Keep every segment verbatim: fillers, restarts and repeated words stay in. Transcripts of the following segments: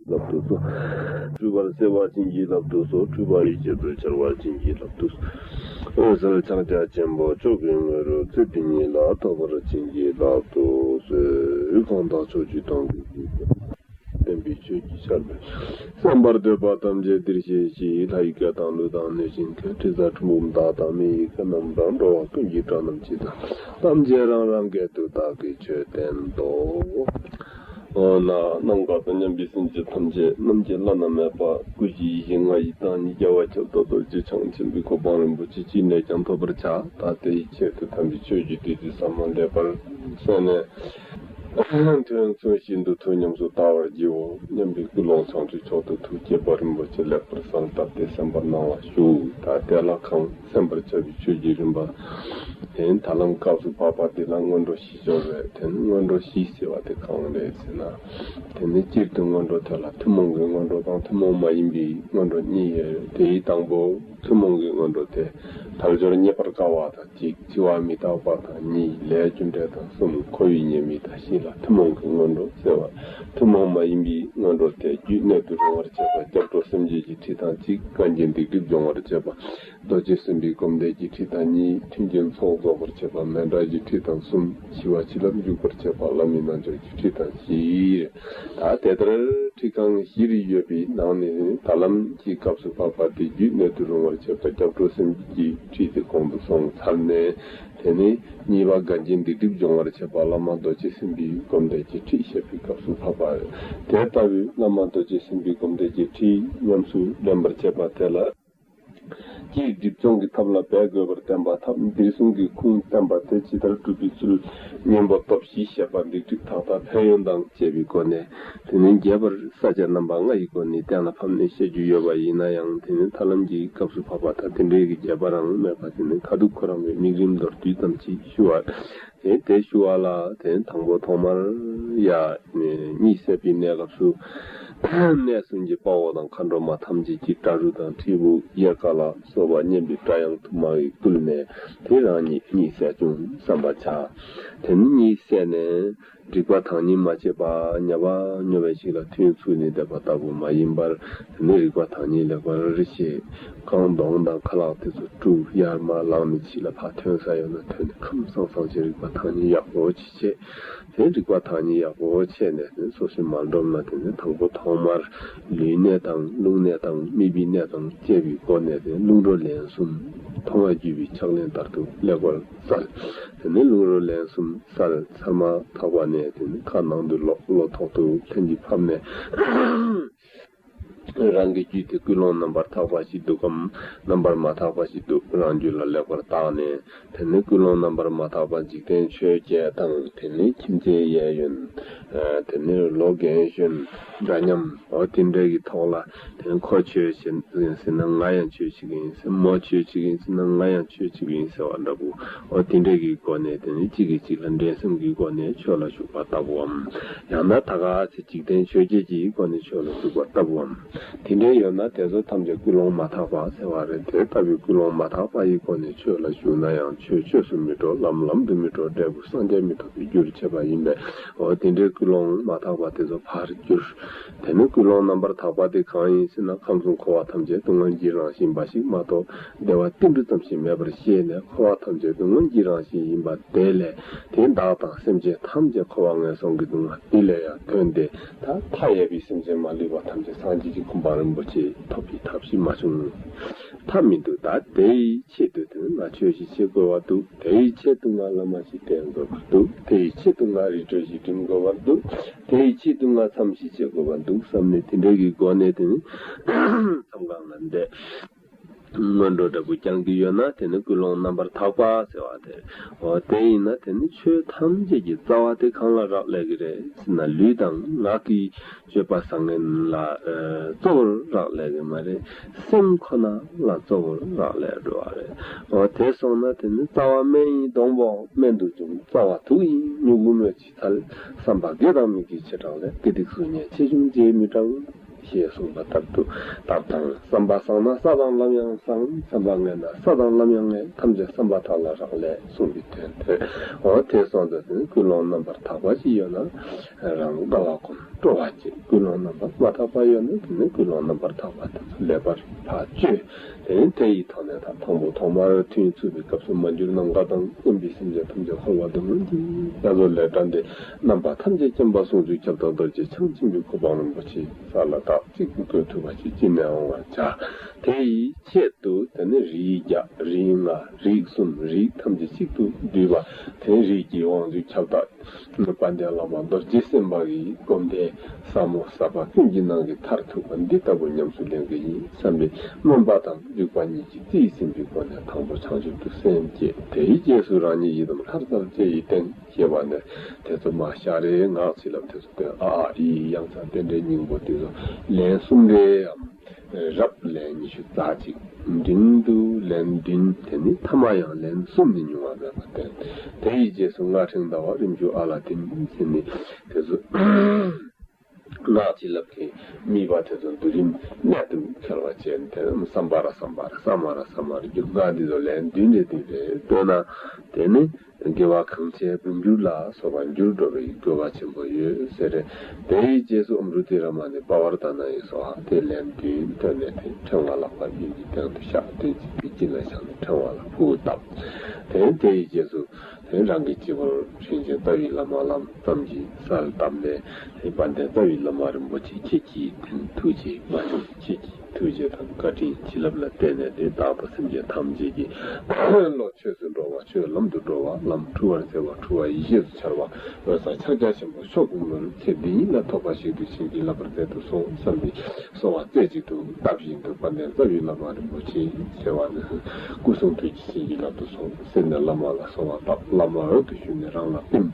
བསླབ་ཏུ་གསོལ། འཁྲུལ་པར་སེལ་བར་བྱིན་གྱིས་བསླབ་ཏུ་གསོལ། འཁྲུལ་པ་ཡི་གེ་དུ་འཆར་བར་བྱིན་གྱིས་བསླབ་ཏུ་གསོལ། འོད་གསལ་ཕྱག་རྒྱ་ཆེན་པོ་མཆོག་གི་དངོས་གྲུབ་ཚེ་འདི་ཉིད་ལ་ཐོབ་པར་བྱིན་གྱིས་བསླབ་ཏུ་གསོལ། གང་དག་ཕྱོགས་བཅུའི་དོན་ཀུན་གྱི། བསྟན་པའི་ཆོས་ཀྱི་ཆར་འབེབས། བསམ་པར་འདོད་པ་ཐམས་ཅད་འདིར་གཤེགས་ཤིག་ལྷ་ཡི་སྐད་དང་ཀླུ་དང་གནོད་སྦྱིན་ཁྱེར། དྲི་ཟ་འཁྲུལ་འབུམ་དག་དང་མི་ཡི་སྐད་རྣམས་དང་། འགྲོ་བ་ཀུན་གྱི་སྒྲ་རྣམས་ཇི་ལྟར། ཐམས་ཅད་རང་རང་སྐད་དུ་བདག་གིས་ཆོས་བསྟན་ཏོ། འོ་ན་ནམ་མཁའ་དང་མཉམ་པའི་སེམས་ཅན་ཐམས་ཅད་རྣམ་མཁྱེན་བླ་ན་མེད་པ་སྐུ་བཞི་ཡེ་ཤེས་ལྔ་ཡི་བདག་ཉིད་རྒྱལ་བ་ཁྱབ་བདག་རྡོ་རྗེ་འཆང་ཆེན་པོའི་གོ་འཕང་རིན་པོ་ཆེ་ཅི་ནས་ཀྱང་ཐོབ་པར་བྱ། ད་དེ་ཡི་ཆེད་དུ་དམ་པའི་ཆོས་ཀྱི་བདུད་རྩི་ཟབ་མོ་ལེགས་པར་གསན་ནས། ཐུན་ཚོད་བཞིན་དུ་ཐུགས་ཉམས་སུ་བསྟར་བར་བགྱིའོ། སྙམ་པའི་ཀུན་སློང་བྱང་ཆུབ་མཆོག་ཏུ་ཐུགས་བསྐྱེད་པ་རིན་པོ་ཆེ་ལེགས་པར་གསལ་བཏབ་སྟེ་གསན་པར་གནང་བ་ཞུ། ད་དེ་ལ་གང་གསན་པར་བྱ་བའི་ཆོས་ཀྱི་རིམ་པ། དེ་ནི་ད་ལམ་སྐབས་སུ་བབ་པ་འདི་ལ་སྔོན་འགྲོ་བཞི་སྦྱོར་རེད། དེ་ནི་སྔོན་འགྲོ་བཞི་ཟེར་བ་དེ་གང་རེད་ཟེར་ན། དེ་ནི་སྤྱིར་དུ་སྔོན་འགྲོ་དེ་ལ་ཐུན་མོང་གི་སྔོན་འགྲོ་དང་ཐུན་མོང་མ་ཡིན་པའི་སྔོན་འགྲོ་གཉིས་ཡོད། དེའི་དང་པོ་ཐུན་མོང་གི་སྔོན་འགྲོ་དེ་དལ་འབྱོར་རྙེད་པར་དཀའ་བ་དང་གཅིག་འཆི་བ་མི་རྟག་པ་དང་གཉིས། ལས་རྒྱུ་འབྲས་དང་གསུམ། འཁོར་བའི་ཉེས་དམིགས་དང་བཞི་ལ་ཐུན་མོང་གི་སྔོན་འགྲོ་ཟེར་བ། ཐུན་མོང་མ་ཡིན་པའི་སྔོན་འགྲོ་དེ་རྒྱུད་སྣོད་དུ་རུང་བར་བྱེད་པ་སྐྱབས་འགྲོ་སེམས་བསྐྱེད་ཀྱི་ཁྲིད་དང་གཅིག །གང་གིས་སྡིག་སྒྲིབ་སྦྱོང་བར་བྱེད་པ་རྡོ་རྗེ་སེམས་དཔའི་སྒོམ་བཟླས་ཀྱི་ཁྲིད་དང་གཉིས། མཐུན་རྐྱེན་ཚོགས་རྫོགས་པར་བྱེད་པ་མཎྜལ་གྱི་ཁྲིད་དང་གསུམ། འཆི་བ་འཆི་ལམ་འཇུག་པར་བྱེད་པ་བླ་མའི་རྣལ་འབྱོར་གྱི་ཁྲིད་དང་བཞི། ད་དེ་ལྟར་ཁྲིད་རྐང་བཞི་རེ་ཡོད་པའི་ནང་ནས་ད་ལམ་གྱི་སྐབས་སུ་བབ་པ་དེ་རྒྱུད་སྣོད་དུ་རུང་བར་བྱེད་པ་སྐྱབས་འགྲོ་སེམས་བསྐྱེད་ཀྱི་ཁྲིད་དེ་གོང་དུ་སོང་ཚར་ནས། དེ་ནས་གཉིས་པ་འགལ་རྐྱེན་སྡིག་སྒྲིབ་སྦྱོང་བར་བྱེད་པ་བླ་མ་རྡོ་རྗེ་སེམས་དཔའི་སྒོམ་བཟླས་ཀྱི་ཁྲིད་བཤད་པའི་སྐབས་སུ་བབ་པ་རེད། དེ་ལྟ་བུའི་བླ་མ་རྡོ་རྗེ་སེམས་དཔའི་སྒོམ་བཟླས་ཀྱི་ཁྲིད་ཉམས་སུ་ལེན་པར་བྱེད་པ་དེ་ལ། སྤྱིར་སྒྲིབ་སྦྱོང་གི་ཐབས་ལ་འབད་དགོས་པར་བསྟན་པ་ཐབས་འདིར་གསུང་གི་ཁུངས་བསྟན་པ་དེ་ཇི་ལྟར་སྒྲུབ་པའི་ཚུལ། གཉེན་པོ་སྟོབས་བཞི་བཤད་པ་སྡིག་སྒྲིབ་དག་དང་ཕན་ཡོན་དང་བཅས་པའི་སྒོ་ནས། དེ་ནས་རྒྱས་པར་ས་བཅད་རྣམ་པ་ལྔ་ཡི་སྒོ་ནས་གཏན་ལ་ཕབ་ནས་བཤད་རྒྱུ་ཡོད་པ་ཡིན་ན་ཡང་། དེ་ནི་ཐར་ལམ་གྱི་སྐབས་སུ་བབ་པ་དང་དེ་འདྲའི་གི་རྒྱས་པ་རང་མེད་པ་དེ་ནི་ཁ་ཐུག་ཁོ་རང་གི་དམིགས་རིམ་མདོར་བསྡུས་ཙམ་ཅིག་ཞུ་བ། དེ་དེ་ཞུ་བ་ལ་དེ་དང་པོ་ཐོག་མར་ཡ་གཉིད་སད་པའི་གནས་སྐབས་སུ། གནས་གསུམ་གྱི་དཔའ་བོ་དང་མཁའ་འགྲོ་མ་ཐམས་ཅད་ཀྱིས་སྐྲ་རུ་དང་དྲིལ་བུ་གཡེར་ཁ་ལ་སོགས་པ་སྙན་པའི་སྒྲ་དབྱངས་དུ་མ་ཡིས་བསྐུལ་ནས། དེ་རང་ཉིད་གཉིད་སད་བྱུང་བསམ་པར་བྱ། དེ་ནི་གཉིད་སད་ནས། རིག་པ་དྭངས་སྙིགས་མ་ཕྱེད་པ་ཉ་པ་སྨྱོ་བའི་ཞིང་ལ་ཐུན་ཚུགས་ནས་བསྡད་པ་ལྟ་བུ་མ་ཡིན་པར། དེ་ནི་རིག་པ་དྭངས་སྙིགས་ལེགས་པར་ཕྱེ། གང་གདོང་དང་ཁ་ལག་དེ་ཚོ་བཀྲུ། ཡར་མར་ལངས་ནས་ཕྱི་ལ་ཕར་ཐོན་ས་ཡོད་ན་ཐོན་ནས་ཁམས་སངས་སངས་ཤིང་རིག་པ་དྭངས་སྙིགས་ཡག་པོ་ཅིག་ཕྱེ། དེ་རིག་པ་དྭངས་སྙིགས་ཡག་པོ་ཕྱེ་ནས་དེ་སོ་སོའི་མལ་གྲོམ་ན་དེ་ནི་དང་པོ་ཐོག་མར་ལུས་གནད་དང་རླུང་གནད་དང་དམིགས་པའི་གནད་དང་བཅས་པའི་སྒོ་ནས་དེ་རླུང་རོ་ལན་གསུམ་མཐོང་བ་བརྒྱུད་པའི་ཕྱག་ལེན་ལྟར་དུ་ལེགས་པར་གསལ། དེ་ནས་རླུང་རོ་ལན་གསུམ་གསལ་ཚར་མ་ཐག་པ་ནས་དེ་ནས་ཁ་ནང་དུ་ལོག་བློ་ཐོག་ཏུ་ལྷན་ཅིག་ཕབ་ནས། རང་གི་རྒྱུད་དེ་ཀུན་སློང་རྣམ་པར་དག་པ་ཞིག་འདུག་གམ། རྣམ་པར་མ་དག་པ་ཞིག་འདུག་རང་རྒྱུད་ལ་ལེགས་པར་བརྟགས་ནས། དེ་ནས་ཀུན་སློང་རྣམ་པར་མ་དག་པ་འཇིག་རྟེན་ཆོས་བརྒྱད་དང་། དེ་ནས་ཁྱིམ་མཚེས་གཡས་གཡོན། དེ་ནས་ལོ་རྒན་གཞོན་འདྲ་མཉམ། འོ་དེ་འདྲ་གི་ཐོག་ལ། དེ་ནས་ཁོ་ཆོས་བྱེད་ཀྱི་ཡིན་ཟེར་ན་ང་ཡང་ཆོས་བྱེད་ཀྱི་ཡིན་ཟེར། མོ་ཆོས་བྱེད་ཀྱི་ཡིན་ཟེར་ན་ང་ཡང་ཆོས་བྱེད་ཀྱི་ཡིན་ཟེར་བ་འདྲ་པོ། འོ་དེ་འདྲ་གི་སྒོ་ནས་དེ་ནི་གཅིག་གིས་གཅིག་ལ་འགྲན་སེམས་ཀྱི་སྒོ་ནས་ཆོས་ལ་ཞུགས་པ་ལྟ་བུའམ། ཡང་ན་ད་ག་ཚེ་འཇིག་རྟེན་ཆོས་བརྒྱད་ཀྱི་སྒོ་ནས་ཆོས་ལ་ཞུགས་པ་ལྟ་བུའམ། དེ་འདྲའི་ཡོད་ན་དེ་ཚོ་ཐམས་ཅད་ཀུན་སློང་མ་དག་པ་ཟེར་བ་རེད། དེ་ལྟ་བུའི་ཀུན་སློང་མ་དག་པ་ཡི་སྒོ་ནས་ཆོས་ལ་ཞུགས་ན་ཡང་ཆོས་ཆོས་སུ་མི་འགྲོ། ལམ་ལམ་དུ་མི་འགྲོ། འབྲས་བུ་སངས་རྒྱས་མི་ཐོབ་པའི་རྒྱུར་བྱེད་པ་ཡིན་པས། འོ་དེ་འདྲའི་ཀུན་སློང་མ་དག་པ་དེ་ཚོ་ཕར་བསྒྱུར། དེ་ནི་ཀུན་སློང་རྣམ་པར་དག་པ་དེ་གང་ཡིན་ཟེར་ན། ཁམས་གསུམ་འཁོར་བ་ཐམས་ཅད་སྡུག་བསྔལ་གྱི་རང་བཞིན་འབའ་ཞིག་མ་གཏོགས། བདེ་བ་ཏིལ་འབྲུ་ཙམ་ཞིག་མེད་པར་ཤེས་ནས། འཁོར་བ་ཐམས་ཅད་སྡུག་བསྔལ་གྱི་རང་བཞིན་ཡིན་པ་དེ་ལས། དེ་བདག་དང་སེམས་ཅན་ཐམས་ཅད་འཁོར་བ་ངན་སོང་གི་སྡུག་བསྔལ་འདི་ལས་ཡང་ཐོན་ཏེ། ད་མཐའ་ཡས་པའི་སེམས་ཅན་མ་ལུས་པ་ཐམས་ཅད་སངས་རྒྱས་ཀྱི་གོ་འཕང་རིན་པོ་ཆེ་ཐོབ་པའི་ཐབས་ཤིག་མ་བྱུང་། ཐབས་མི་འདུག་ད་དེ་ཡི་ཆེད་དུ་དེ་ནི་ང་ཆོས་ཤིག་བྱེད་དགོས་པ་འདུག་དེ་ཡི་ཆེད་དུ་ང་བླ་མ་ཞིག་བསྟེན་དགོས་པ་འདུག་དེ་ཡི་ཆེད་དུ་ང་རི་ཁྲོད་ཞིག་འགྲིམ་དགོས་པ་འདུག་དེ་ཡི་ཆེད་དུ་ང་མཚམས་ཤིག་བཅད་དགོས་པ་འདུག་བསམ་ནས་དེ་འདྲ་གི་སྒོ་ནས་དེ་ནི་མཚམས་ཁང་ལ་བསྡད། སྔོན་འགྲོ་འདྲ་པོ་བསྐྱང་གི་ཡོད་ན་དེ་ནི་ཀུན་སློང་རྣམ་པར་དག་པ་ཟེར་བ་དེ། འོ་དེ་ཡིན་ན་དེ་ནི་ཆོས་ཐམས་ཅད་ཀྱི་རྩ་བ་དེ་གང་ལ་རག་ལས་ཀྱི་རེད་ཟེར་ན། ལུས་དང་ངག་གི་སྤྱོད་པ་བཟང་ངན་ལ་ཨ་གཙོ་བོར་རག་ལས་ཀྱི་མ་རེད། སེམས་ཁོ་ན་ལ་གཙོ་བོར་རག་ལས་འགྲོ་བ་རེད། འོ་དེ་སོང་ན་དེ་ནི་རྩ་བ་སྨན་ཡིན་སྡོང་པོ་སྨན་དུ་འབྱུང་། རྩ་བ་དུག་ཡིན་མྱུ་གུ་སྨོས་ཅི་ཐལ། བསམ་པ་དགེ་དང་མི་དགེའི་བྱེ་བྲག་ལས། དགེ་སྡིག་གཟུགས་བརྙན་ཆེ་ཆུང་རྗེས་མི་འབྲང་། ཞེས་གསུངས་པ་ལྟར་དུ་ལྟར་དང་། བསམ་པ་བཟང་ན་ས་དང་ལམ་ཡང་བཟང་། བསམ་པ་ངན་ན་ས་དང་ལམ་ཡང་ངན། ཐམས་ཅད་བསམ་པ་དག་ལ་རག་ལས་གསུངས་པའི་དོན་ཏེ། འོ་དེ་སོང་ཙང་དེ་ནི་ཀུན་སློང་རྣམ་པར་དག་པ་ཞིག་ཡོད་ན་རང་དགའ་བ་སྒོམ། སྤྲོ་བ་བསྐྱེད། ཀུན་སློང་རྣམ་པར་མ་དག་པ་ཡོད་ན་དེ་ནི་ཀུན་སློང་རྣམ་པར་དག་པ་དེ་ཚོ་ལེགས་པར་ཕར་བཅོས། དེ་ནི་དེ་ཡི་ཐོག་ནས་ད་དང་པོ་ཐོག་མར་ཐུན་ཚུད་པའི་སྐབས་སུ་མ་གྱུར་ནམ་མཁའ་དང་མཉམ་པའི་སེམས་ཅན་ཐམས་ཅད་འཁོར་བ་སྡུག་བསྔལ་གྱི་རྒྱ་མཚོ་ལས་བསྒྲལ་ཏེ། རྣམ་པ་ཐམས་ཅད་མཁྱེན་པ་ཟུང་འཇུག་ཁྱབ་བདག་རྡོ་རྗེ་འཆང་ཆེན་པོའི་གོ་འཕང་རིན་པོ་ཆེའི་ས་ལ་བདག་གཅིག་ཏུ་བཀོད་ཐུབ་པ་ཞིག་ཅི་ནས་འོང་བར་བྱ། དེ་ཡི་ཆེད་དུ་དེ་ནི་རིགས་བརྒྱ་རིགས་ལྔ་རིགས་གསུམ་རིགས་ཐམས་ཅད་གཅིག་ཏུ་བསྡུས་པ། དེ་རིགས་ཀྱི་དབང་ཕྱུག་ཁྱབ་བདག་དཔལ་ལྡན་བླ་མ་རྡོ་རྗེ་སེམས་དཔའ་གི་སྒོམ་བཟླས་ཟབ་མོ་ཟབ་པ་ཀུན་གྱི་ནང་གི་མཐར་ཐུག་པ་འདི་ལྟ་བུ་ཉམས་སུ་ལེན་གྱི་ཡིན་བསམ་པའི་སྨོན་པ་དང་འཇུག་པ་གཉིས་ཀྱིས་རྩིས་ཟིན་པའི་སྒོ་ནས་དང་པོ་བྱང་ཆུབ་ཏུ་སེམས་བསྐྱེད། དེའི་རྗེས་སུ་རང་ཉིད་ཡི་དམ་ལྷར་གསལ་བྱེད་ཡི་རྟེན་ཞེས་པ་ནས་དེ་ཚོ་མ་ཤ་རེ་ངག་བྱིན་རླབས་དེ་ཚོ་སྟོན། ཨ་ཨ་ཨི་ཡི་ཡང་ཚ་རྟེན་འབྲེལ་སྙིང་པོ་དེ་ཚོ་ལན་གསུམ་རེའམ། རབ་ལན་ཉི་ཤུ་རྩ་གཅིག་འབྲིང་དུ་ལན་བདུན། དེ་ནི་ཐ་མ་ཡང་ལན་གསུམ་ནས་ཉུང་བ་མེད་པར་བསྟན། དེ་ཡི་རྗེས་སུ་སྔགས་ཕྲེང་ཟླ་བ་རིམ་བྱོན་ཨ་ལ་དིང་ཟེར་ནས་དེ་ཚོ་སྔགས་བྱིན་རླབས་ཀྱི་དམིགས་པ་དེ་ཚོ་བསྡུ་རིམ་གནད་དུ་འཁེལ་བ་བྱས་ནས། དེ་ནི་སམྦྷ་ར་སམྦྷ་ར་ས་མ་ར་ས་མ་ར་རྒྱུ་སྔགས་འདི་ཚོ་ལན་བདུན་རེ་བདུན་རེ་བཏོན་ན། དེ་ནི་དགེ་བ་གང་བྱས་འབུམ་འགྱུར་ལ་སོགས་པ་འགྱུར་འགྲོ་བའི་དགོས་པ་ཆེན་པོ་ཡོད་ཟེར། དེའི་རྗེས་སུ་ཨ་མྲུ་ཏི་ར་མ་ནི་པ་ཝར་ཏ་ན་ཡི་སོགས་དེ་ལན་བདུན་བཏོན་ནས་དེ་ཕྲེང་བ་ལག་པ་གཉིས་ཀྱི་སྟེང་དུ་བཞག་སྟེ་དཔྱིད་ཀྱི་ལ་བཞག་ནས་ཕྲེང་བ་ལ་ཕུར་བཏབ། དེ་དེའི་རྗེས་སུ་དེ་རང་གི་སྤྱི་བོར་རིན་ཆེན་རྩ་བའི་བླ་མ་ལམ་ཙམ་གྱི་སར་བཏབ་ནས། དེ་དཔལ་ལྡན་རྩ་བའི་བླ་མ་རིན་པོ་ཆེ་ཁྱེད་ཀྱི་དེ་ཐུགས་རྗེ་མ་བྱུང་ཁྱེད་ཀྱི་ཐུགས་རྗེ་དང་བཀའ་དྲིན་བྱིན་རླབས་ལ་བརྟེན་ནས་དེ་བདག་དང་སེམས་ཅན་ཐམས་ཅད་ཀྱི་བློ་ཆོས་སུ་འགྲོ་བ་ཆོས་ལམ་དུ་འགྲོ་བ་ལམ་འཁྲུལ་བར་འཛེགས་པ་འཁྲུལ་བ་ཡེ་ཤེས་སུ་འཆར་བ་འོད་གསལ་ཕྱག་རྒྱ་ཆེན་པོ་མཆོག་ཀུན་འོད་ཚེ་འདི་ཉིད་ལ་ཐོབ་པ་ཞིག་ཏུ་བྱིན་གྱིས་བརླབ་པར་མཛད་དུ་གསོལ་བསམ་པའི་གསོལ་བ་རྩེ་གཅིག་ཏུ་བཏབ་བཞིན་དུ་དཔལ་ལྡན་རྩ་བའི་བླ་མ་རིན་པོ་ཆེ་ཟེར་བ་ནི་སྐུ་གསུང་ཐུགས་ཀྱི་བྱིན་གྱིས་བརླབ་ཏུ་གསོལ་ཟེར་ནས་བླ་མ་ལ་གསོལ་བ་བཏབ། བླ་མ་འོད་དུ་ཞུ་ནས་རང་ལ་བསྟིམ།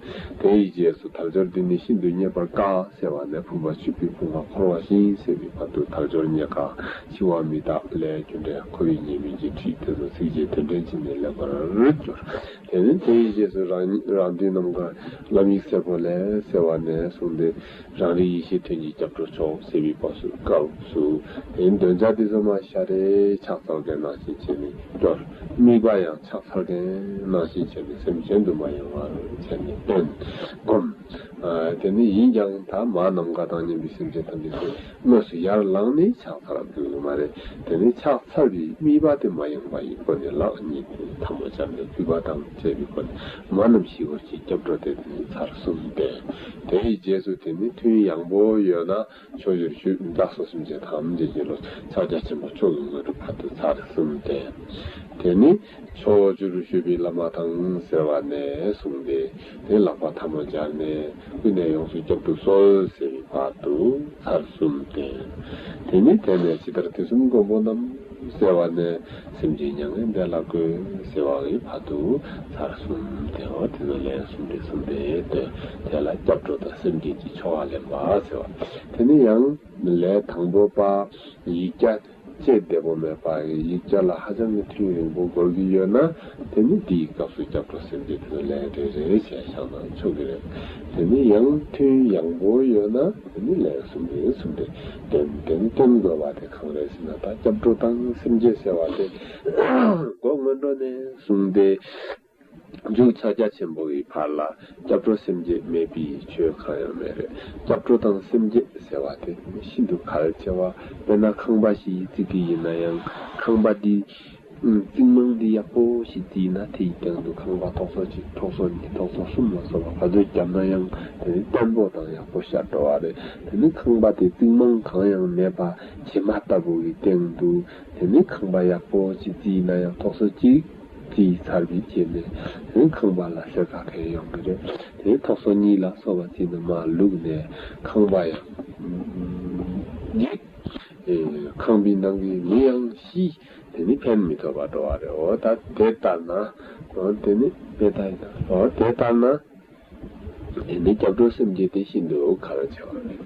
དེའི་རྗེས་སུ་དལ་འབྱོར་འདི་ནི་ཤིན་ཏུ་རྙེད་པར་དཀའ། ཟེར་བ་ནས་ཕུང་པོ་ཆུད་པའི་ཕུང་པོ་འཁོར་བ་ཞིང་ཟེར་བའི་བར་དུ་དལ་འབྱོར་རྙེད་དཀའ། འཆི་བ་མི་རྟག་ལས་རྒྱུ་འབྲས་འཁོར་བའི་ཉེས་དམིགས་ཀྱི་ཁྲིད་དེ་ཚོ་ཚིགས་བཅད་དོན་ཕྲན་གཅིག་ནས་ལེགས་པར་སྦྱོར། དེ་ནས་དེའི་རྗེས་སུ་རང་ཉིད་རང་དོན་ནམ་མཁའ་ལམ་ཡིག་སེར་པོ་ལས་ཟེར་བ་ནས་བཟུང་སྟེ་རང་རིག་ཡེ་ཤེས་དོན་གྱི་སྐྱབས་འགྲོ་མཆོག་ཟེར་བའི་སྐབས་སུ་སྐབས་སུ་དེའི་འདོན་ཆ་དེ་ཚོ་མ་ཤ་རེ་ཕྱག་འཚལ་མཁན་ནང་བཞིན་བྱས་ནས་སྦྱོར། དམིགས་པ་ཡང་ཕྱག་འཚལ་མཁན་ནང་བཞིན་བྱས་ནས་སེམས་གཞན་དུ་མ་ཡེངས་པར་བྱས་ནས་བསྟེན་སྒོམ། ཨ། དེ་ནི་ཡིན་ཀྱང་ད་མ་ནམ་མཁའ་དང་མཉམ་པའི་སེམས་ཅན་ཐམས་ཅད་ཀྱིས་དངོས་སུ་ཡར་ལངས་ནས་ཕྱག་འཚལ་དགོས་ཀྱི་མ་རེད། དེ་ནི་ཕྱག་འཚལ་བའི་དམིགས་པ་དེ་མ་ཡེངས་པ་ཡི་སྒོ་ནས་ལག་གཉིས་དེ་ཐལ་མོ་སྦྱར་ནས་གུས་པ་དང་བཅས་པའི་སྒོ་ནས་མ་ནམ་ཞི་བར་གྱི་སྐྱབས་འགྲོ་དེ་དེ་ནི་ཚར་གསུམ་བསྟེན། དེའི་རྗེས་སུ་དེ་ནི་ཐུན་ཡང་པོ་ཡོད་ན། ཕྱོགས་བཅུར་བཞུགས་བདག་སོགས་སེམས་ཅན་ཐམས་ཅད་ཀྱི་བློ་ཕྱག་རྒྱ་ཆེན་པོ་མཆོག་ཏུ་དངོས་གྲུབ་བར་དུ་ཚར་གསུམ་སྟེ། དེ་ནི་ཕྱོགས་བཅུར་བཞུགས་པའི་བླ་མ་དང་ཟེར་བ་ནས་བཟུང་སྟེ། དེ་ལག་པ་ཐལ་མོ་སྦྱར་ནས་ཀུན་ནས་ཡོངས་སུ་བསྐྱབ་ཏུ་གསོལ་ཟེར་བའི་བར་དུ་ཚར་གསུམ་སྟེ། དེ་ནི་དེ་ནས་ཇི་ལྟར་དུས་གསུམ་མགོན་པོ་རྣམས་ཟེར་བ་ནས་སེམས་ཅན་མྱ་ངན་འདས་ལ་བཀོད་ཟེར་བ་ཡི་བར་དུ་ཚར་གསུམ་སྟེ། འོ་དེ་ཚོ་ལན་གསུམ་རེ་གསུམ་རེ་སྟེ། དེ་ལ་སྐྱབས་འགྲོ་དང་སེམས་བསྐྱེད་ཀྱི་ཆོ་ག་ལེན་པ་ཟེར་བ། དེ་ནི་ཡང་། ལས་དང་པོ་པ། ཡིག་བརྒྱ་བཅད་བདེ་པོ་མེད་པ་ཡིག་བརྒྱ་ལ་ཧ་ཅང་གི་ཐུན་རིང་པོ་འགོར་གྱི་ཡོད་ན། དེ་ནི་འདིའི་སྐབས་སུ་སྐྱབས་འགྲོ་སེམས་བསྐྱེད་དེ་ལན་རེ་རེ་བྱས་བཞག་ན་ཆོག་གི་རེད། དེ་ནི་ཡང་ཐུན་ཡང་པོ་ཡོད་ན་དེ་ནི་ལན་གསུམ་རེ་གསུམ་རེ་བསྟེན། དེ་ནི་བསྟེན་དགོས་པ་དེ་གང་རེད་ཟེར་ན། ད་སྐྱབས་འགྲོ་དང་སེམས་བསྐྱེད་ཟེར་བ་དེ་འགོ་སྔོན་འགྲོ་ནས་བཟུང་སྟེ། མཇུག་ཕྱག་རྒྱ་ཆེན་པོ་ཡི་བར་ལ་སྐྱབས་འགྲོ་སེམས་བསྐྱེད་མེད་པའི་ཆོས་གང་ཡང་མེད་རེད། སྐྱབས་འགྲོ་དང་སེམས་བསྐྱེད་ཟེར་བ་དེ་ཤིན་ཏུ་གལ་ཆེ་བ། དཔེར་ན་ཁང་པ་ཞིག་བརྩིགས་ཀྱི་ཡིན་ན་ཡང་ཁང་པ་འདི་རྩིག་རྨང་འདི་ཡག་པོ་ཞིག་བརྩིགས་ན་དེ་ཡི་སྟེང་དུ་ཁང་པ་ཐོག་སོ་གཅིག་ཐོག་སོ་གཉིས་ཐོག་སོ་གསུམ་ལ་སོགས་པ་ག་ཚོད་བརྒྱབ་ན་ཡང་དེ་ནི་བརྟན་པོ་དང་ཡག་པོ་ཤར་འགྲོ་བ་རེད། དེ་ནི་ཁང་པ་དེ་རྩིག་རྨང་གང་ཡང་མེད་པ་བྱེ་མ་ལྟ་བུ་ཡི་སྟེང་དུ་དེ་ནི་ཁང་པ་ཡག་པོ་ཞིག་བརྩིགས་ན་ཡང་ཐོག་སོ་གཅིག་དེའི་ཚར་བའི་རྗེས་ནས་ཁང་པ་ལ་སེར་ཁ་ཁ་ཡོང་གི་རེད། དེ་ཐོག་སོ་གཉིས་ལ་སོགས་པ་བྱས་ནས་མར་བླུགས་ནས་ཁང་པ་ཡང་འཇིག་ཁང་པའི་ནང་གི་མི་ཡང་ཤི། དེ་ནི་ཕན་མི་ཐོགས་པ་འགྲོ་བ་རེད། འོ་ད་དེ་ལྟར་ན། འོ་དེ་ནི་དཔེ་ལྟ་ཡིན་ན། འོ་དེ་ལྟར་ན། དེ་ནི་སྐྱབས་འགྲོ་སེམས་བསྐྱེད་དེ་ཤིན་ཏུ་གལ་ཆེ་བ་རེད།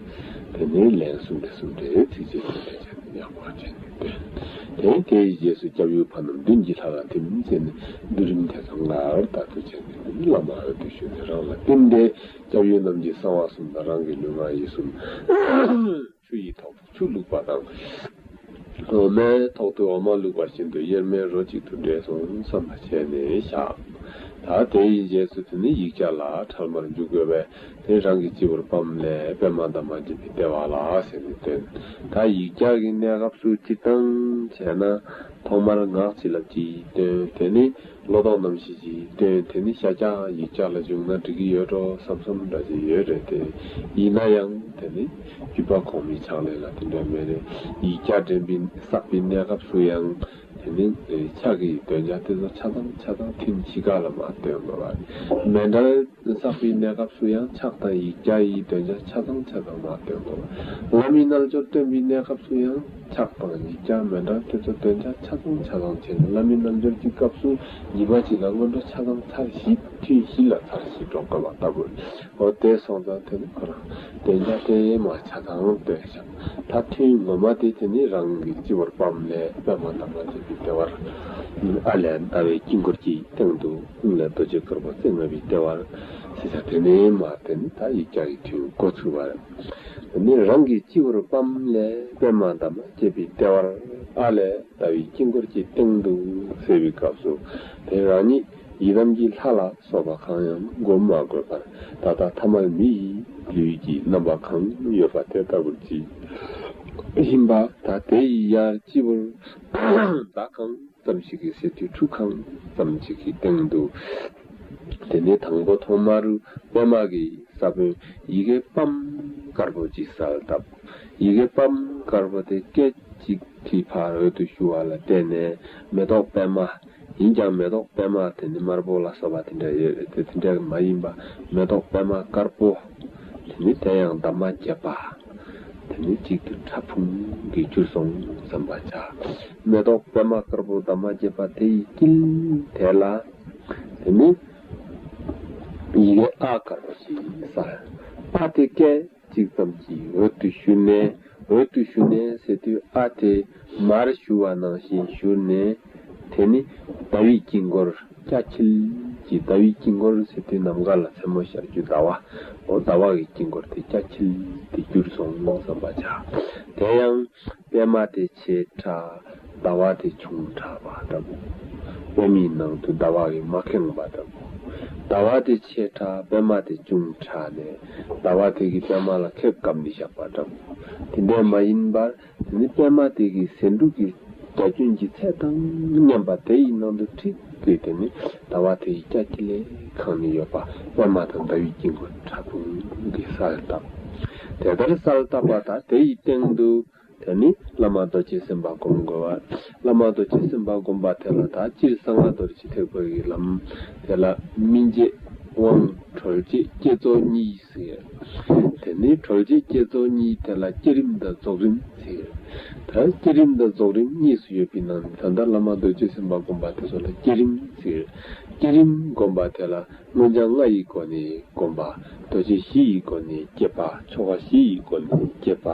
དེ་ནི་ལན་གསུམ་རེ་གསུམ་རེ་ཚིགས་བཅད་གསུམ་རེ་བྱས་ནས་ཡག་པོ་བྱས་ནས་བསྟེན། དེ་དེའི་རྗེས་སུ་སྐྱབས་ཡུལ་ཕ་ནོར་མདུན་གྱི་ལྷ་ལ་ཐིམ་ཟེར་ནས་བསྡུ་རིམ་དེ་ཚོ་སྔར་ལྟར་དུ་བྱས་ནས་བླ་མ་འོད་དུ་ཞུ་ནས་རང་ལ་བསྟིམ་སྟེ། སྐྱབས་ཡུལ་རྣམས་ཀྱི་གསང་བ་གསུམ་དང་རང་གི་ལུས་ངག་ཡིད་གསུམ། ཆུ་ཡི་ཐོག་ཏུ་ཆུ་བླུགས་པ་དང་། འོ་མའི་ཐོག་ཏུ་འོ་མ་བླུགས་པ་བཞིན་དུ་དབྱེར་མེད་རོ་གཅིག་ཏུ་འདྲེས་སོང་བསམ་པ་བྱས་ནས་བཞག། ད་དེའི་རྗེས་སུ་དེ་ནི་ཡིག་བརྒྱ་ལ་ཁྲལ་མར་འཇུག་དགོས་པས། དེ་རང་གི་སྤྱི་བོར་སྤམ་ལས། པདྨ་འདབ་མ་བརྒྱད་པའི་ལྟེ་བ་ལ་ཟེར་ནས་སྟོན། ད་ཡིག་བརྒྱ་གི་གནས་སྐབས་སུ་སྤྱིར་བཏང་བྱས་ན་ཐོག་མར་ངག་བྱིན་རླབས་ཀྱིས་སྟོན། དེ་ནི་བློ་ལྡོག་རྣམ་བཞི་གིས་སྟོན། དེ་ནི་ཤཱཀྱ་ཡིག་བརྒྱ་ལ་བྱུང་ན་འགྲིག་གི་ཡོད་འགྲོ་བསམ་བསམ་འདྲ་ཞིག་ཡོད་རེད་དེ། ཡིན་ན་ཡང་དེ་ནི་བརྒྱུད་པ་གོང་མའི་ཕྱག་ལེན་ལ་དེ་འདྲ་མེད་རེད། ཡིག་བརྒྱ་འདྲེན་པའི་བསགས་པའི་གནས་སྐབས་སུ་ཡང་། དེ་ནི་ཕྱག་གི་འདོན་ཆ་དེ་ཚོ་ཆ་ཚང་ཆ་ཚང་ཐུན་ཕྱེད་ཀ་ལ་མར་འདོན་དགོས་པ་རེད། མཎྜལ་བསགས་པའི་གནས་སྐབས་སུ་ཡང་ཕྱག་དང་ཡིག་བརྒྱ་ཡི་འདོན་ཆ་ཆ་ཚང་ཆ་ཚང་མར་འདོན་དགོས་པ། བླ་མའི་རྣལ་འབྱོར་སྟོན་པའི་གནས་སྐབས་སུ་ཡང་ཕྱག་དང་ཡིག་བརྒྱ་མཎྜལ་དེ་ཚོ་འདོན་ཆ་ཆ་ཚང་ཆ་ཚང་བྱས་ནས། བླ་མའི་རྣལ་འབྱོར་གྱི་སྐབས་སུ་ཉི་མ་གཅིག་ལ་སྔོན་འགྲོ་ཆ་ཚང་ཚར་བཞི། ཐུན་བཞི་ལ་ཚར་བཞི་འགྲོ་དགོས་པ་ལྟ་བུ་རེད། འོ་དེ་སོང་ཙང་དེ་ནི་ཁོ་རང་འདོན་ཆ་དེ་མར་ཆ་ཚང་འདོན་བཞག་ད་ཐུན་ངོ་མ་དེ་དེ་ནི་རང་གི་སྤྱི་བོར་སྤམ་ལས། པདྨ་འདབ་མ་བརྒྱད་པའི་ལྟེ་བར། ཨ་ལས་ཟླ་བའི་དཀྱིལ་འཁོར་གྱི་སྟེང་དུ། ཨ་ལས་རྡོ་རྗེ་དཀར་པོ་རྩེ་ལྔ་པའི་ལྟེ་བར་ཟེར་ས་དེ་ནས་མར་དེ་ནི་ད་ཡིག་བརྒྱ་ཡི་ཐུན་འགོ་ཚུགས་པ་རེད། དེ་ནི་རང་གི་སྤྱི་བོར་སྤམ་ལས། པདྨ་འདབ་མ་བརྒྱད་པའི་ལྟེ་བར། ཨ་ལས་ཟླ་བའི་དཀྱིལ་འཁོར་གྱི་སྟེང་དུ་ཟེར་བའི་སྐབས་སུ། དེ་རང་ཉིད་ཡི་དམ་གྱི་ལྷ་ལ་སོགས་པ་གང་ཡང་བསྒོམ་མ་དགོས་པར། ད་ལྟ་ཐ་མལ་མི་ཡི་ལུས་ཀྱི་རྣམ་པ་གང་ཡོད་པ་དེ་ལྟ་བུར་གྱིས་ཡིན་པ། ད་དེ་ཡི་ཡར་སྤྱི་བོར་ཟླ་གང་ཙམ་ཞིག་གི་ཟེར་དུས་ཁྲུ་གང་ཙམ་ཞིག་གི་སྟེང་དུ། དེ་ནས་དང་པོ་ཐོག་མར་པདྨ་གི་ས་བོན་ཡི་གེ་པདྨ་དཀར་པོ་ཅིག་གསལ་བཏབ། ཡི་གེ་པདྨ་དཀར་པོ་དེ་སྐད་ཅིག་གིས་ཕར་འོད་དུ་ཞུ་བ་ལ་བརྟེན་ནས། མེ་ཏོག་པདྨ། ཡིན་ཀྱང་མེ་ཏོག་པདྨ་དེ་ནི་དམར་པོ་ལ་སོགས་པ་དེ་འདྲ་ཡོད་རེད་དེ། དེ་འདྲ་མ་ཡིན་པ་མེ་ཏོག་པདྨ་དཀར་པོ། དེ་ནི་དེ་ཡང་འདབ་མ་བརྒྱད་པ། དེ་ནི་གཅིག་ཏུ་ཕྲ་ཕུང་གིས་གྱུར་སོང་བསམ་པར་བྱ། མེ་ཏོག་པདྨ་དཀར་པོ་འདབ་མ་བརྒྱད་པ་དེ་ཡི་དཀྱིལ་དེ་ལ། དེ་ནི་ཡི་གེ་ཨ་དཀར་པོ་ཞིག་གསལ། ཨ་དེ་སྐད་ཅིག་ཙམ་གྱིས་འོད་དུ་ཞུ་ནས། འོད་དུ་ཞུ་ནས་ཟེར་དུས་ཨ་དེ་མར་ཞུ་བ་ནང་བཞིན་ཞུ་ནས། དེ་ནི་ཟླ་བའི་དཀྱིལ་འཁོར་སྐྱ་འཁྱིལ་གྱི། ཟླ་བའི་དཀྱིལ་འཁོར་ཟེར་དུས་ནམ་མཁའ་ལ་མཚན་མོ་ཤར་རྒྱུ་ཟླ་བ། འོ་ཟླ་བ་གི་དཀྱིལ་འཁོར་དེ་སྐྱ་འཁྱིལ་དེ་གྱུར་སོང་བསམ་པར་བྱ། དེ་ཡང་པདྨ་དེ་ཆེ་དྲགས། ཟླ་བ་དེ་ཆུང་དྲགས་པ་འདྲ་པོ། པདྨའི་ནང་དུ་ཟླ་བ་གིས་མ་ཁེངས་པ་འདྲ་པོ། ཟླ་བ་དེ་ཆེ་དྲགས། པདྨ་དེ་ཆུང་དྲགས་ནས། ཟླ་བ་དེ་གིས་པདྨ་ལ་ཁེབས་བཀབ་ནས་བཞག་པ་འདྲ་པོ། དེ་འདྲ་མ་ཡིན་པར། དེ་ནི་པདྨ་དེ་གི་ཟེའུ་འབྲུ་གི་རྒྱ་ཁྱོན་གྱི་ཚད་དང་མཉམ་པ་དེ་ཡི་ནང་དུ་ཁྲིད་དེ། དེ་ནི་ཟླ་བ་དེ་ཡི་སྐྱ་འཁྱིལ་ལས་གང་ནས་ཡོད་པ་པདྨ་དང་ཟླ་བའི་དཀྱིལ་འཁོར་ཕྲ་ཕུང་གིས་གསལ་བཏབ། དེ་ལྟར་གསལ་བཏབ་པ་དང་དེ་ཡི་སྟེང་དུ། དེ་ནི་བླ་མ་རྡོ་རྗེ་སེམས་དཔའ་སྒོམ་དགོས་པ། བླ་མ་རྡོ་རྗེ་སེམས་དཔའ་སྒོམ་པ་དེ་ལ་ད་སྤྱིར་གསང་སྔགས་རྡོ་རྗེ་ཐེག་པ་གི་ལམ་དེ་ལ་སྨིན་བྱེད་དབང་གྲོལ་བྱེད་བསྐྱེད་རྫོགས་གཉིས་ཟེར། དེ་ནི་གྲོལ་བྱེད་བསྐྱེད་རྫོགས་གཉིས་དེ་ལ་བསྐྱེད་རིམ་དང་རྫོགས་རིམ་ཟེར། ད་བསྐྱེད་རིམ་དང་རྫོགས་རིམ་གཉིས་སུ་ཡོད་པའི་ནང་ནས། ད་ལྟ་བླ་མ་རྡོ་རྗེ་སེམས་དཔའ་སྒོམ་པ་དེ་ཚོ་ལ་བསྐྱེད་རིམ་ཟེར། བསྐྱེད་རིམ་སྒོམ་པ་དེ་ལ་མངོན་བྱང་ལྔ་ཡི་སྒོ་ནས་སྒོམ་པ། རྡོ་རྗེ་བཞི་ཡི་སྒོ་ནས་བསྐྱེད་པ། ཆོ་ག་བཞི་ཡི་སྒོ་ནས་བསྐྱེད་པ།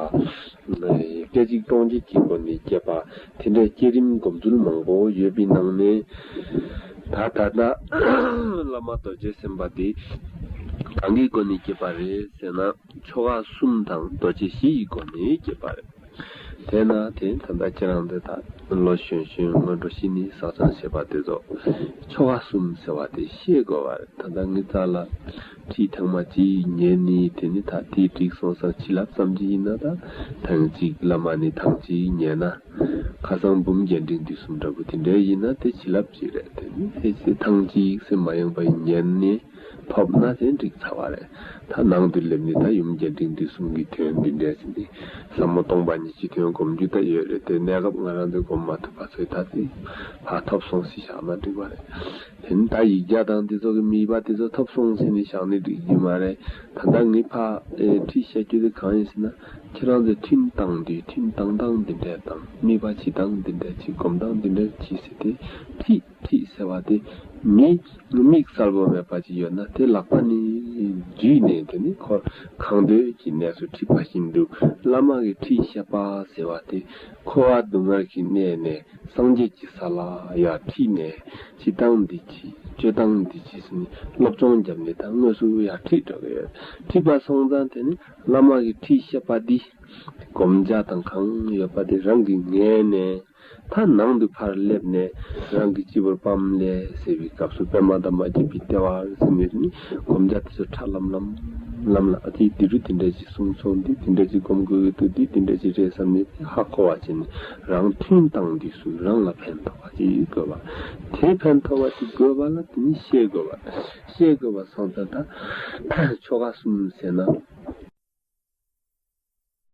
སྐད་ཅིག་སྟོང་གཅིག་གི་སྒོ་ནས་བསྐྱེད་པ། དེ་འདྲའི་བསྐྱེད་རིམ་སྒོམ་ཚུལ་མང་པོ་ཡོད་པའི་ནང་ནས། ད་ད་ལྟ་བླ་མ་རྡོ་རྗེ་སེམས་དཔའ་འདི་གང་གི་སྒོ་ནས་བསྐྱེད་པ་རེད་ཟེར་ན། ཆོ་ག་གསུམ་དང་རྡོ་རྗེ་བཞི་ཡི་སྒོ་ནས་བསྐྱེད་པ་རེད། དེས་ན་དེ་ད་ལྟ་ཁྱེད་རང་ཚོས་ད་ལོ་གཞོན་གཞོན་སྔོན་འགྲོ་ཤི་ནས་བསགས་སྦྱང་བྱེད་པ་དེ་ཚོ་ཆོ་ག་གསུམ་ཟེར་བ་དེ་ཤེས་དགོས་པ་རེད། ད་ལྟ་ངའི་རྩ་ལ་ཁྲིད་ཐེངས་མ་གཅིག་ཉན་ནས། དེ་ནི་ད་དེ་འགྲིག་སོང་ཙང་བྱིན་རླབས་ཙམ་གཅིག་ཡིན་ན། ད་ཐེངས་གཅིག་བླ་མ་ནས་ཐེངས་གཅིག་ཉན་ན། ཁ་སང་འབུམ་རྒྱས་འབྲིང་བསྡུས་གསུམ་འདྲ་པོ་དེ་འདྲ་ཡིན་ན་དེ་བྱིན་རླབས་གཅིག་རེད། དེ་ནི་ཕལ་ཆེར་ཐེངས་གཅིག་སེམས་མ་ཡེངས་པ་ཡིས་ཉན་ནས་ཐོབ་ན་དེ་འགྲིག་ཚར་བ་རེད། ད་ནང་དུ་སླེབས་ནས་ད་ཡུམ་རྒྱས་འབྲིང་བསྡུས་གསུམ་གྱི་དོན་འདི་འདྲ་ཟེར་ནས་ཟབ་མོ་སྟོང་པ་ཉིད་ཀྱི་དོན་སྒོམ་རྒྱུ་ད་ཡོད་རེད་དེ། གནས་སྐབས་ང་རང་ཚོས་སྒོམ་མ་ཐུབ་པ་ཚོས་ད་དེ་ཕར་ཐོབ་སོང་ཟེར་བཞག་ན་འགྲིག་པ་རེད། དེ་ནི་ད་ཡིག་བརྒྱ་དང་དེ་ཚོ་གི་དམིགས་པ་དེ་ཚོ་ཐོབ་སོང་ཟེར་ནས་བཞག་ནས་འགྲིག་གི་མ་རེད། ད་ལྟ་ངས་ཕར་ཨེ་ཁྲིད་བཤད་རྒྱུ་དེ་གང་ཡིན་ཟེར་ན། ཁྱེད་རང་ཚོས་ཐུན་བཏང་དུས་ཐུན་བཏང་སྟངས་འདི་འདྲ་དང་། དམིགས་པ་བྱེད་སྟངས་འདི་འདྲ་བྱེད། སྒོམ་སྟངས་འདི་འདྲ་བྱེད་ཟེར་ཏེ། ཁྲིད་ཁྲིད་ཟེར་བ་དེ་མི་དམིགས་བསལ་པོ་མེད་པ་ཅིག་ཡོད་ན། དེ་ལག་པ་ནས་བརྒྱུད་ནས་དེ་ནི་ཁོ་གང་འདོད་ཀྱི་གནས་སུ་ཁྲིད་པ་བཞིན་དུ། བླ་མ་གིས་ཁྲིད་བཤད་པ་ཟེར་བ་དེ་འཁོར་བ་སྡུག་བསྔལ་གྱི་གནས་ནས་སངས་རྒྱས་ཀྱི་ས་ལ་ཡར་ཁྲིད་ནས། བྱེད་སྟངས་འདི་བྱེད། སྤྱོད་སྟངས་འདི་བྱེད་ཟེར་ནས་སློབ་སྦྱོང་བརྒྱབ་ནས་ད་དངོས་སུ་ཡར་ཁྲིད་འགྲོ་གི་ཡོད། ཁྲིད་པ་སོང་ཙང་དེ་ནི་བླ་མ་གིས་ཁྲིད་བཤད་པ་འདི་སྒོམ་བྱ་དང་གང་ཡོད་པ་དེ་རང་གིས་ངེས་ནས། ད་ནང་དུ་ཕར་སླེབས་ནས་རང་གི་སྤྱི་བོར་པདྨ་ལས་ཟེར་བའི་སྐབས་སུ་པདྨ་དང་མ་སྐྱེས་པའི་ལྟེ་བ་ཟེར་ནས་ནི་སྒོམ་རྒྱག་དེ་ཚོ་ཁྲ་ལམ་ལམ་ལམ་ལ་ཨ་ཙི་དེ་རུ་དེ་འདྲ་ཞིག་གསུངས་སོང་འདི་དེ་འདྲ་ཞིག་སྒོམ་དགོས་ཀྱི་འདུག་འདི་དེ་འདྲ་ཞིག་རེད་བསམ་ནས་ཧ་གོ་བ་བྱས་ནས་རང་ཐོན་སྟངས་འདི་སུ་རང་ལ་ཕན་ཐོགས་པ་ཅིག་དགོས་པ། དེ་ཕན་ཐོགས་པ་ཅིག་དགོས་པ་ལ་དེ་ནི་ཤེས་དགོས་པ། ཤེས་དགོས་པ་སོང་ཙང་ད་ཆོ་ག་གསུམ་ཟེར་ན།